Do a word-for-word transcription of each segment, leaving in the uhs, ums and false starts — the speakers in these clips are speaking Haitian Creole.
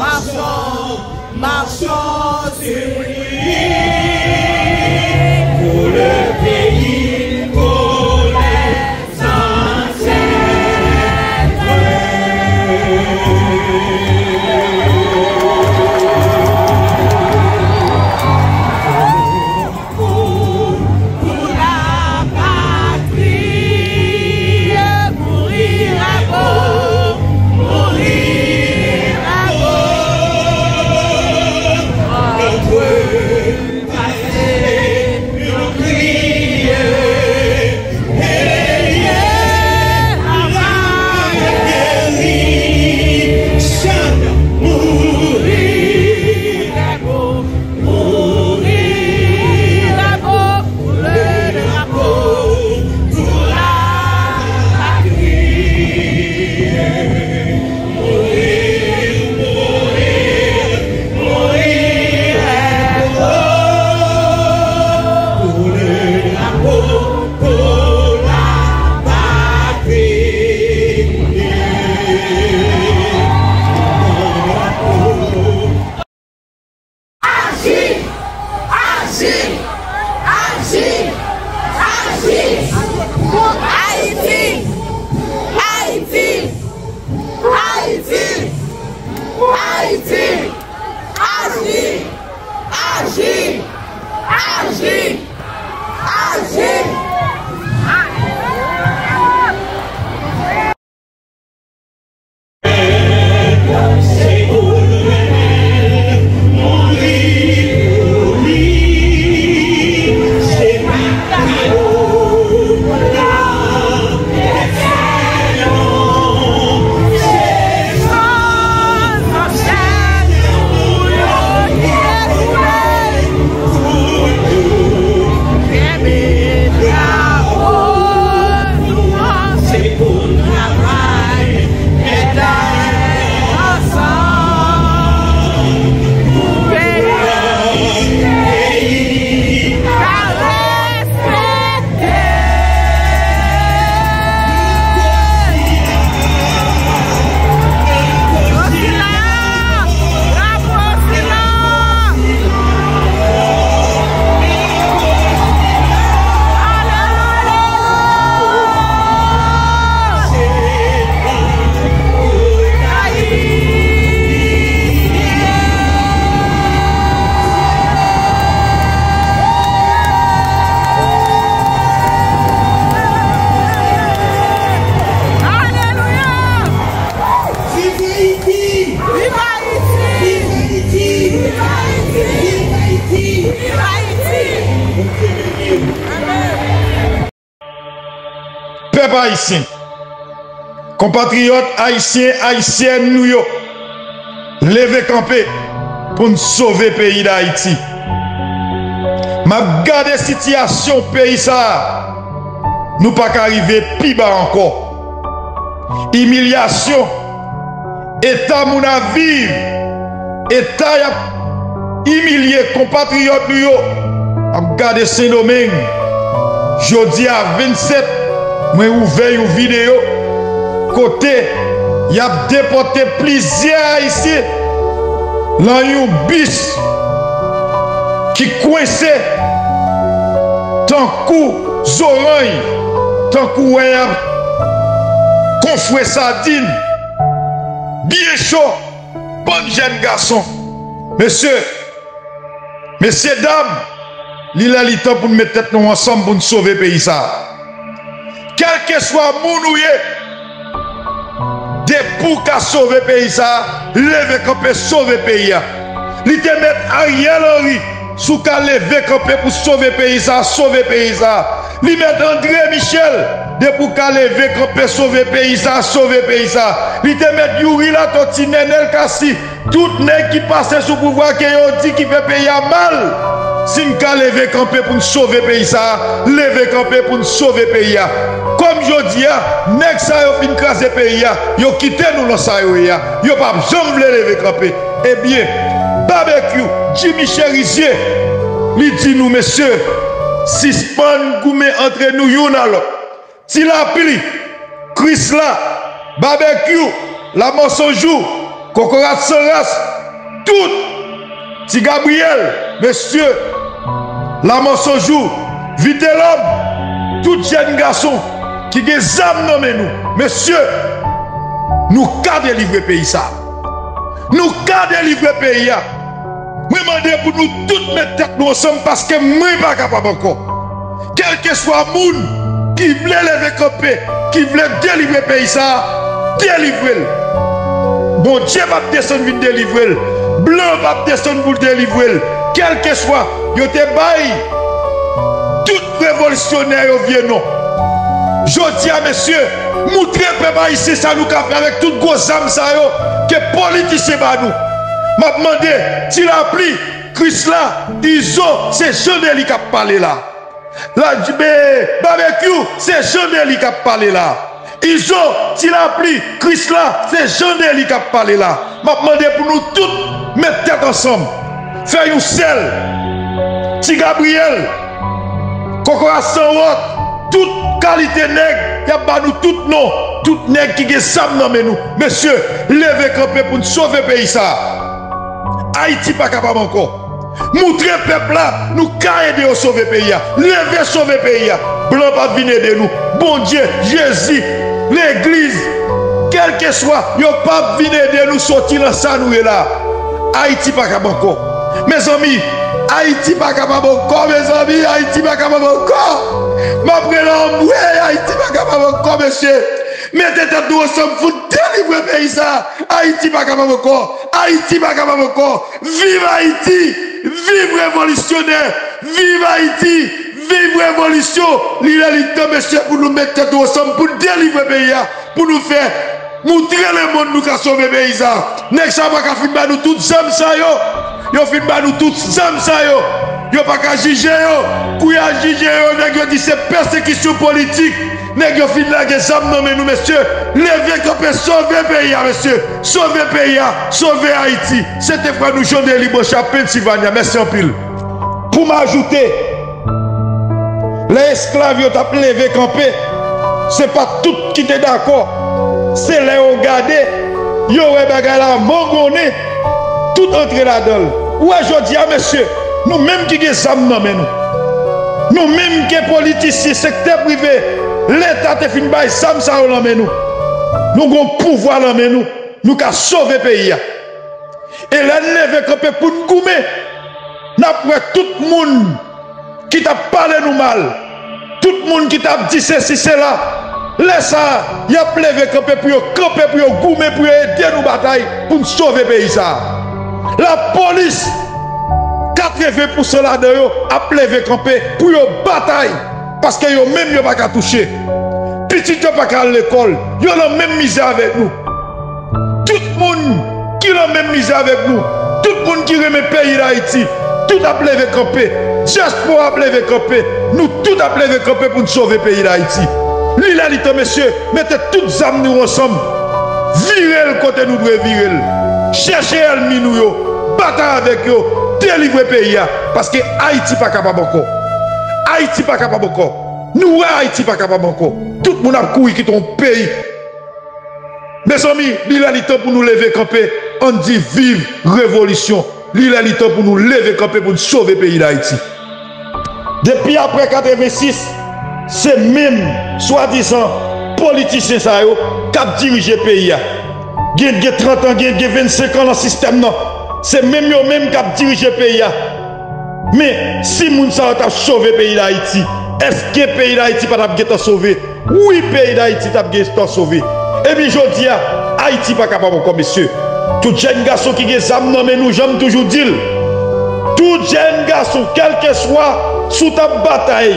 Marchons, marchons unis pour le pays, pour les ancêtres. Pour, pour la patrie, mourir à Gao, mourir à Gao. Notre patrie, nous crier, ayez, la guérison, mourir à Gao. Mourir à Gao pour le drapeau, pour la patrie. Mourir, mourir, mourir à Gao pour le drapeau, pour la patrie. Aji! Aji! Aji! Aji! Pou Ayiti! Ayiti! Ayiti! Ayiti! Aji! Aji! Aji! Aji! Viv Ayiti! Viv Ayiti! Viv Ayiti! Viv Ayiti! Viv Ayiti! Viv Ayiti! Bondye beni w. Amèn. Pèp ayisyen, konpatriyòt ayisyen, ayisyèn nou yo, leve kanpe pou n sove peyi Dayiti. M ap gade sitiyasyon peyi sa a, nou pa ka rive pi ba ankò. Imilyasyon, eta moun ap viv, eta y ap imilye konpatriyòt nou yo, ap gade Sendomeng. Jodi a vennsèt, mwen ouvè yon videyo kote y ap depòte plizyè Ayisyen lan yon bis ki kwense tankou zoranj, tankou wè y ap konfwe sadin, byen cho. Bann jèn gason, mesye, mesye dam, li lè li tan pou n met tèt nou ansanm pou n sove peyi sa a. Kèlkeswa moun ou ye, depi w ka sove peyi sa a, leve kanpe sove peyi a. Li te met Ariel Henry sou ka leve kanpe pou sove peyi sa a, sove peyi sa a. Li met André Michel, depi w ka leve kanpe sove peyi sa a, sove peyi sa a. Li te met Youri Latortue, Nenel Cassy, tout nèg ki pase sou pouvwa ke yo di ki fè peyi a mal. Si n ka leve kanpe pou n sove peyi sa a, leve kanpe pou n sove peyi a. Kòm jodi a, nèg sa yo fin kraze peyi a, yo kite nou lan sa yo ye a, yo p ap janm vle leve kanpe. Ebyen, Babekyou, Jimmy Cherizier, li di nou, mesye, sispann goumen antre nou youn a lòt. Ti Lapli, Krisla, Babekyou, Lamò Sonjou, Kokorat San Ras, tout, Ti Gabriyèl, mesye, Lamò Sojou, Vitelòm, tout jèn gason ki gen zam nan men nou, mesye, nou ka delivre peyi sa. Nou ka delivre peyi a. Mwen mande pou nou tout met tèt nou ansanm paske mwen pa kapab ankò. Kèlkeswa moun ki vle leve kanpe, ki vle delivre peyi sa a, delivre l. Bondye p ap desann vin delivre l. Blan p ap desann pou l delivre l. Kèlkeswa, yo te bay tout revolisyonè yo vye non. Jodi a, mesye, moutre pèp ayisyen sa nou ka fè avèk tout gwo zam sa yo ke politisyen ba nou. M ap mande, Ti Lapli, Krisla, Izo, se Jan Deli k ap pale la. La, be, Babekyou, se Jan Deli k ap pale la. Izo, Ti Lapli, Krisla, se Jan Deli k ap pale la. M ap mande pou nou tout met tèt ansanm. Fè yon sèl. Ti Gabriyèl, Kokorat San Wòt, tout kalite nèg, y ap ba nou tout non. Tout nèg ki gen zam nan men nou. Mesye, leve kanpe pou n sove peyi sa a. Ayiti pa kapab ankò. Moutre pèp la, nou ka ede yo sove peyi a. Leve sove peyi a. Blan p ap vin ede nou. Bondye, Jezi, legliz, kèlkeswa, yo p ap vin ede nou soti nan sa nou ye la. Ayiti pa kapab ankò. Mezanmi, Ayiti pa kapab ankò, mezanmi, Ayiti pa kapab ankò. M ap rele anmwe, Ayiti pa kapab ankò, mesye. Mete tèt nou ansanm pou n delivre peyi sa. Ayiti pa kapab ankò. Ayiti pa kapab ankò. Viv Ayiti! Viv revolisyonè! Viv Ayiti! Viv revolisyon! Li lè li tan, mesye, pou nou met tèt nou ansanm, pou n delivre peyi a, pou nou fè moutre lemonn nou ka sove peyi sa. Nèg sa pa ka fin ba nou tout zam sa yo. Yo fin ba nou tout zam sa yo. Yo pa ka jije yo. Kou y a jije yo, nèg yo di se pèsekisyon politik. Nèg yo fin lage zam nan men nou, mesye. Leve kanpe, sove peyi a, mesye. Sove peyi a, sove Ayiti. Se te frè nou Jean Delibre Champagne Sylvania. Mèsi anpil. Pou m ajoute, lè esklav yo t ap leve kanpe, se pa tout ki te dakò. Se lè yo gade, yo wè bagay la mangonnen, tout antre ladan l. Ou wè jodi a, mesye, nou menm ki gen zam nan men nou, nou menm ke politisyen, sektè prive, Leta te fin bay zam sa yo nan men nou. Nou gon pouvwa nan men nou. Nou ka sove peyi a. E lè n leve kanpe pou n goumen, n ap wè tout moun ki t ap pale nou mal, tout moun ki t ap di sesi, sela, lè sa a, y ap leve kanpe pou yo kanpe, pou yo goumen, pou yo ede nou batay pou n sove peyi sa a. Lapolis, katreven pousan ladan yo ap leve kanpe pou yo batay, paske yo menm yo pa ka touche. Pitit yo pa ka al lekòl, yo nan menm mizè avèk nou. Tout moun ki nan menm mizè avèk nou, tout moun ki renmen peyi Dayiti, tout ap leve kanpe. Dyaspora ap leve kanpe. Nou tout ap leve kanpe pou n sove peyi Dayiti. Li lè li tan, mesye, mete tout zam nou ansanm. Vire l kote nou dwe vire l. Chèche ènmi nou yo. Batay avèk yo. Delivre peyi a. Paske Ayiti pa kapab ankò. Ayiti pa kapab ankò. Nou wè Ayiti pa kapab ankò. Tout moun ap kouri kite yon peyi. Mezanmi, li lè li tan pou nou leve kanpe, ann di viv revolisyon. Li lè li tan pou nou leve kanpe pou n sove peyi Dayiti. Depi apre katrevensis, se menm swadizan politisyen sa yo k ap dirije peyi a. Gen, gen trant an, gen, gen vennsenk an nan sistèm nan. Se menm yo menm k ap dirije peyi a. Men, si moun sa yo t ap sove peyi Dayiti, èske peyi Dayiti pa t ap gentan sove? Wi, peyi Dayiti t ap gentan sove. Ebyen, jodi a, Ayiti pa kapab ankò, mesye. Tout jèn gason ki gen zam nan men nou, jan m toujou di l, tout jèn gason, kèlkeswa si w t ap batay,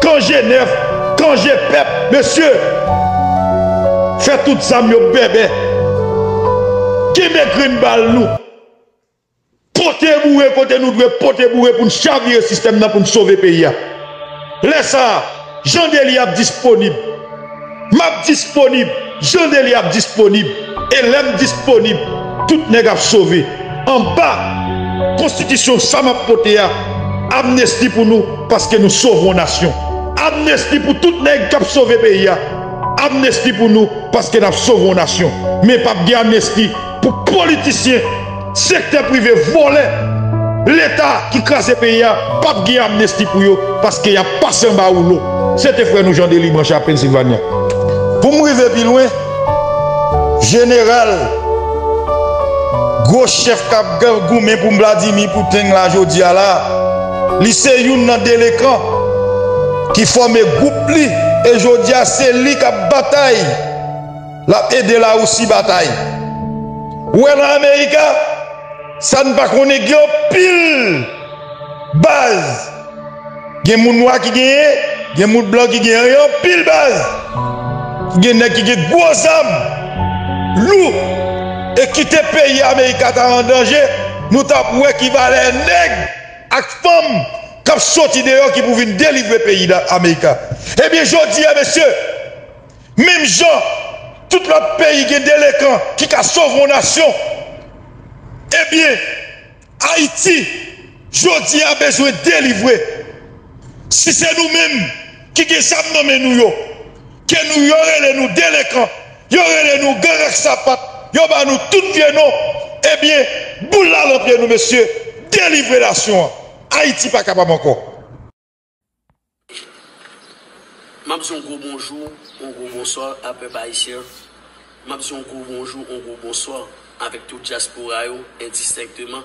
kan Jenèf, kan Jepèp, mesye, fè tout zam yo bèbè. Kenbe grenn bal nou. Pote boure kote nou dwe pote boure pou n chavire sistèm nan, pou n sove peyi a. Lè sa a, Jan Deli ap disponib. M ap disponib. Jan Deli ap disponib. E lè m disponib, tout nèg ap sove. Anba konstitisyon sa m ap pote a, amnesti pou nou, paske nou sove yon nasyon. Amnesti pou tout nèg k ap sove peyi a. Amnesti pou nou, paske n ap sove yon nasyon. Men p ap gen amnesti Pou politisyen, sektè prive, vòlè, Leta ki kraze peyi a p ap gen amnesti pou yo, paske y ap pase anba woulo. Se te frè nou Jean Delis Branche a Pennsylvania. Pou m rive pi lwen, jeneral, gwo chèf k ap goumen pou Vladimir Putin la jodi a la, li se youn nan delekan ki fòme gwoup li, e jodi a se li k ap batay. L ap ede Larisi batay. Ou wè nan Amerika, sa n pa konnen gen anpil baz. Gen moun nwa ki genyen, gen moun blan ki genyen, gen anpil baz. Gen nèg ki gen gwo zam, lou, e kite peyi Amerika ta an danje, nou t ap wè ki valè nèg ak fanm k ap soti deyò ki pou vin delivre peyi da-, Amerika. Ebyen, jodi a, mesye, menm jan tout lòt peyi gen delekan ki ka sove yon nasyon, ebyen, Ayiti, jodi a, bezwen delivre. Si se nou menm ki gen zam nan men nou yo, ke nou, yo rele nou delekan, yo rele nou gang ak sapat, yo ba nou tout vye non, ebyen, boul la nan pye nou, mesye, delivre nasyon an. Ayiti pa kapab ankò. M ap di yon gwo bonjou, yon gwo bonswa a pèp ayisyen an. M ap di yon gwo bonjou, yon gwo bonswa avèk tout dyaspora yo, endistenkteman.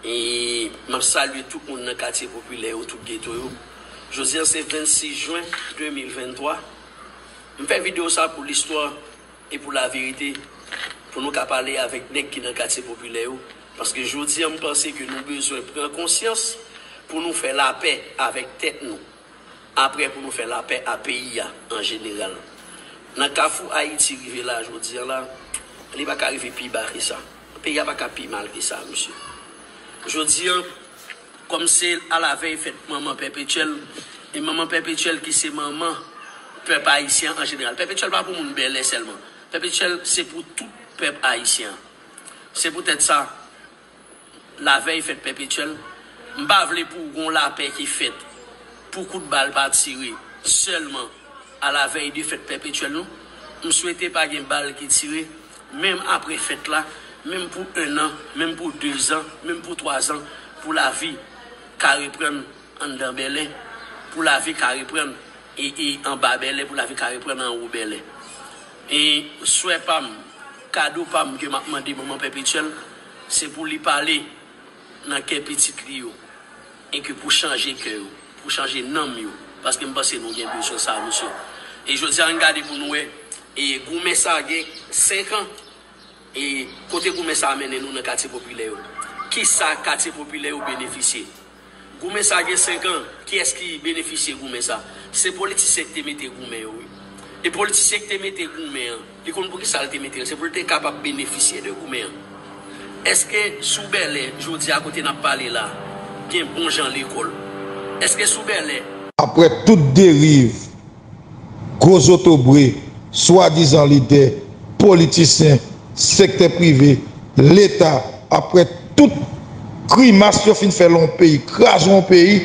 E m ap salye tout moun nan katye popilè yo, tout geto yo. Jodi a se vennsis jen de mil venntwa. M fè videyo sa pou listwa e pou laverite, pou nou ka pale avèk nèg ki nan katye popilè yo. Paske jodi a, m panse ke nou bezwen pran konsyans pou nou fè lapè avèk tèt nou. Apre, pou nou fè lapè a peyi a an jeneral. Nan kafou Ayiti rive la, jodi a la, li pa ka rive pi ba ke sa. Peyi a pa ka pi mal ke sa, mesye. Jodi a, kòm se alavèy fèt manman Pèpetyèl, e manman Pèpetyèl ki se manman pèp ayisyen an jeneral. Pèpetyèl pa pou moun Bèlè sèlman. Pèpetyèl se pou tout pèp ayisyen an. Se poutèt sa, lavèy fèt Pèpetyèl, m pa vle pou gon lapè ki fèt, pou kout bal pa tire sèlman alavèy de fèt Pèpetyèl nou. M swete pa gen bal ki tire, menm apre fèt la, menm pou ennan, menm pou dezan, menm pou twazan, pou lavi ka reprann anndan Bèlè, pou lavi ka reprann e, e anba Bèlè, pou lavi ka reprann anwo Bèlè. E swè pa m, kado pa m ke m ap mande manman Pèpetyèl, se pou li pale nan kè pitit li yo, e ke pou chanje kè yo, pou chanje nanm yo, paske m panse nou gen bezwen sa, mesye. E jodi a, ann gade pou nou wè, e goumen sa gen senk an, e kote goumen sa a mennen nou nan katye popilè yo? Kisa katye popilè yo benefisye? Goumen sa gen senk an, kiyès ki benefisye goumen sa? Se politisyen ki te mete goumen yo, wi. E politisyen ki te mete goumen an, li konn poukisa l te mete l, se pou l te kapab benefisye de goumen an. Èske sou Bèlè, jodi a kote n ap pale la, gen bon jan lekòl? Èske sou Bèlè? Apre tout deriv, gwo zotobre, swadizan lidè, politisyen, sektè prive, Leta, apre tout grimas yo fin fè lan yon peyi, kraze yon peyi,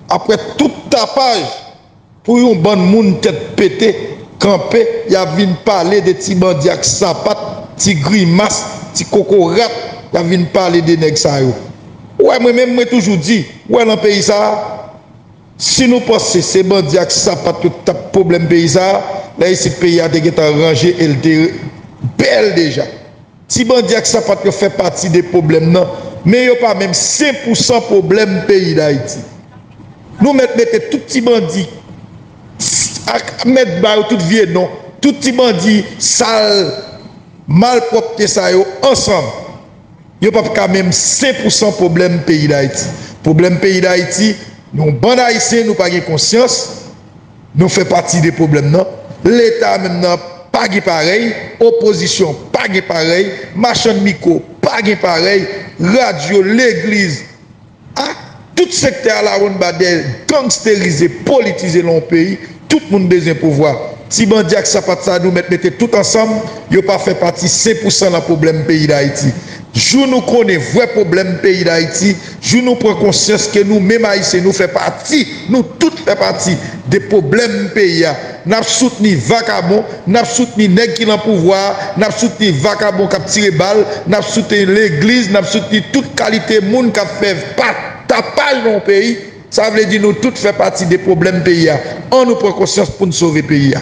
apre tout tapaj pou yon bann moun tèt pete, kanpe, y ap vin pale de ti bandi ak sapat, ti grimas, ti kokorat, y ap vin pale de nèg sa yo. Ou wè, mwen menm, mwen toujou di, ou wè, lan peyi sa a, si nou panse se bandi ak sapat yo k t ap pwoblèm peyi sa a, la isit peyi a te gentan ranje e l te bèl deja. Ti bandi ak sapat yo fè pati de pwoblèm nan, men yo pa menm senk pousan pwoblèm peyi Dayiti. Nou mèt mete tout ti bandi ak mèt ba yo tout vye non, tout ti bandi sal, malpwòpte sa yo ansanm. Yo p ap ka menm senk pousan pwoblèm peyi Dayiti. Pwoblèm peyi Dayiti, nou bann Ayisyen, nou pa gen konsyans, nou fè pati de pwoblèm nan. Leta menm nan pa gen parèy, opozisyon pa gen parèy, machann mikwo pa gen parèy, radyo, legliz, a, tout sektè a la wonn ba dèyè gangsterize, politize lan yon peyi, tout moun bezwen pouvwa. Ti bandi ak sapat sa nou mèt mete tout ansanm, yo pa fè pati senk pousan lan pwoblèm peyi Dayiti. Jou nou konnen vrè pwoblèm peyi Dayiti, jou nou pran konsyans ke nou menm Ayisyen nou fè pati, nou tout fè pati de pwoblèm peyi a, N ap soutni vakabon, n ap soutni nèg ki nan pouvwa a, n ap soutni vakabon k ap tire bal, n ap soutni legliz, n ap soutni tout kalite moun k ap fè pa, tapaj nan yon peyi. Sa vle di nou tout fè pati de pwoblèm peyi a. An nou pran konsyans pou n sove peyi a.